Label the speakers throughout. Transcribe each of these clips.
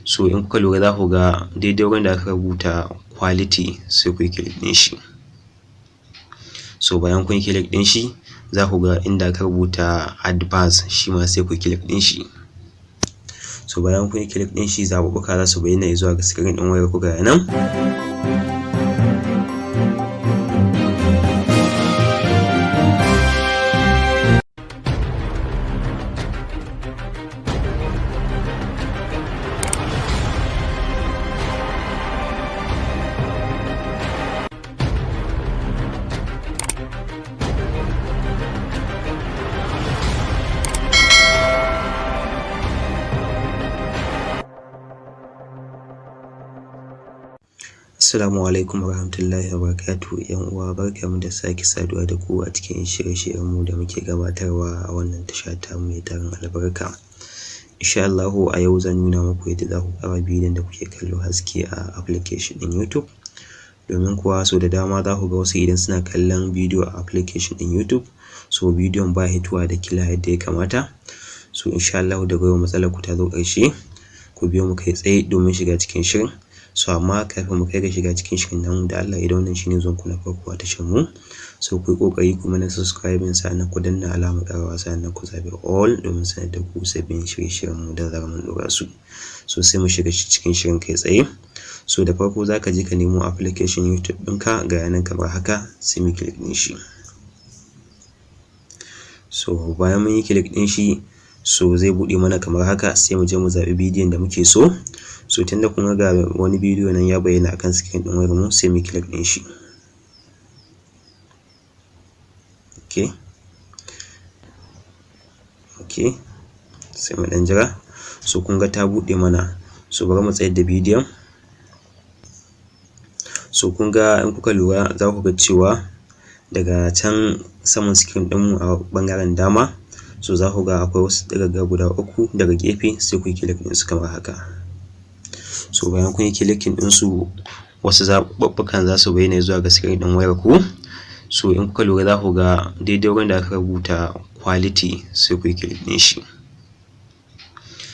Speaker 1: So in kuka lura, za ku ga daidai wurin da aka rubuta quality, sai ku yi click ɗin shi. So bayan kun yi click ɗin shi, za ku ga inda aka rubuta advance, shi ma sai ku yi click ɗin shi. So bayan kun yi click ɗin shi, zaɓuɓɓuka za su bayyana zuwa ga screen ɗin wayar ku. Ga nan. Assalamu alaikum warahmatullahi wabarakatuh. 'Yan uwa, barkanmu da sake saduwa da ku a cikin shirye-shiryenmu da muke gabatarwa a wannan tasha tamu mai tarin albarka. Insha Allahu a yau zan nuna muku yadda za ku ƙara bidiyon da kuke kallo haske a application ɗin YouTube. Domin kuwa sau da dama za ku ga wasu idan suna kallon bidiyo a application ɗin YouTube, so bidiyon ba hitowa da clear yadda ya kamata. So insha Allahu daga yau matsalar ku ta zo ƙarshe. Ku biyo mu kai tsaye domin shiga cikin shirin. So amma kafin mu kai ga shiga cikin shirin namu, da Allah idan wannan shine zuwan ku na farko a tashar mu, so ku yi ƙoƙari ku mana subscribing, sannan ku danna alamar ƙararrawa, sannan ku zaɓi all domin sanar da ku sabbin shirye-shiryen mu da zarar mun ɗora su. So sai mu shiga cikin shirin kai tsaye. So da farko za ka je ka nemo application YouTube ɗinka, ga ya nan kamar haka, sai mu click ɗin shi. So bayan mun yi click ɗin shi, so zai buɗe mana kamar haka, sai mu je mu zaɓi bidiyon da muke so. So tunda kun ga wani bidiyo nan ya bayyana akan screen ɗin wayar mu, sai mu click ɗin shi. Okay, sai mu ɗan jira. So kun ga ta buɗe mana. So bari mu tsayar da bidiyon. So kun ga, in kuka lura, za ku ga cewa daga can saman screen ɗinmu a ɓangaren dama, so za ku ga akwai wasu ɗigagga guda uku daga gefe, sai ku yi click ɗinsu kamar haka. So bayan kun yi clicking ɗinsu, wasu zaɓuɓɓukan za su bayyana zuwa ga screen ɗin wayar ku. So in kuka lura, za ku ga daidai wurin da aka rubuta quality, sai ku yi click ɗin shi.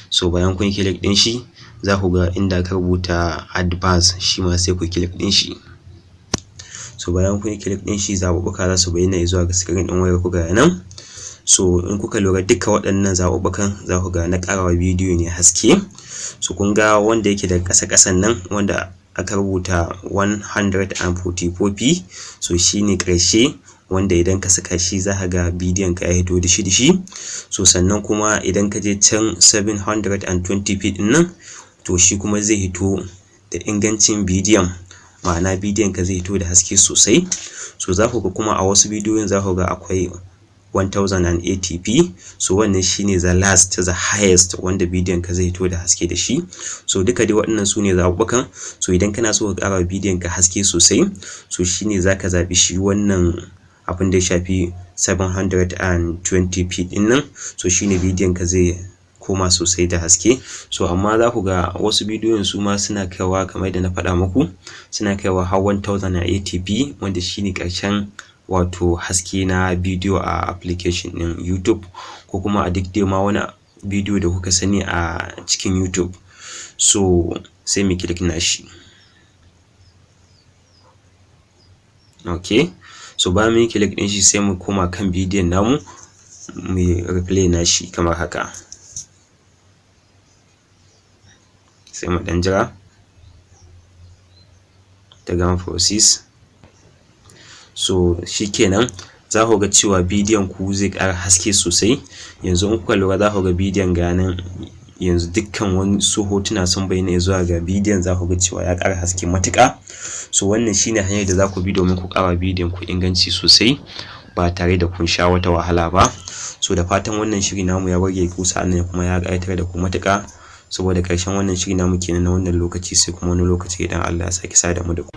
Speaker 1: So bayan kun yi click ɗin shi, za ku ga inda aka rubuta advance, shi ma sai ku yi click ɗin shi. So bayan kun yi click ɗin shi, zaɓuɓɓuka za su bayyana zuwa ga screen ɗin wayar ku. Ga nan. So in kuka lura, duka waɗannan zaɓuɓɓukan za ku ga na ƙarawa bidiyo ne haske. So kun ga wanda yake da ƙasa ƙasan nan, wanda aka rubuta 144p, so shine ƙarshe wanda idan ka saka shi za ka ga bidiyon ka ya hito dishi dishi. So sannan kuma idan ka je can 720p ɗin nan, to shi kuma zai hito da ingancin bidiyon, ma'ana bidiyon ka zai hito da haske sosai. So za ku ga kuma a wasu bidiyoyin za ku ga akwai 1080p. So wannan shine the last, the highest wanda bidiyon ka zai hito da haske da shi. So duka dai waɗannan su ne zaɓuɓɓukan. So idan kana so ka ƙara bidiyon ka haske sosai, so shine za ka zaɓi shi wannan abin da ya shafi 720p ɗin nan. So shine bidiyon ka zai koma sosai da haske. So amma za ku ga wasu bidiyon su ma suna kaiwa, kamar yadda na faɗa muku, suna kaiwa har 1080p, wanda shine ƙarshen wato haske na bidiyo a application ɗin YouTube ko kuma a duk dai ma wani bidiyo da kuka sani a cikin YouTube. So sai mu click nashi. Okay, so bayan mun yi click ɗin shi, sai mu koma kan bidiyon namu mu replay nashi kamar haka. Sai mu ɗan jira ta gama process. So shikenan, za ku ga cewa bidiyon ku zai ƙara haske sosai. Yanzu in kuka lura, za ku ga bidiyon ga nan yanzu dukkan wasu hotuna sun bayyana zuwa ga bidiyon, za ku ga cewa ya ƙara haske matuƙa. So wannan shine hanyar da za ku bi domin ku ƙara bidiyon ku inganci sosai ba tare da kun sha wata wahala ba. So da fatan wannan shiri namu ya burge ku, sa'annan kuma ya ƙayatar da ku matuƙa. Saboda ƙarshen wannan shiri namu kenan na wannan lokaci, sai kuma wani lokaci idan Allah ya sake sada mu da ku.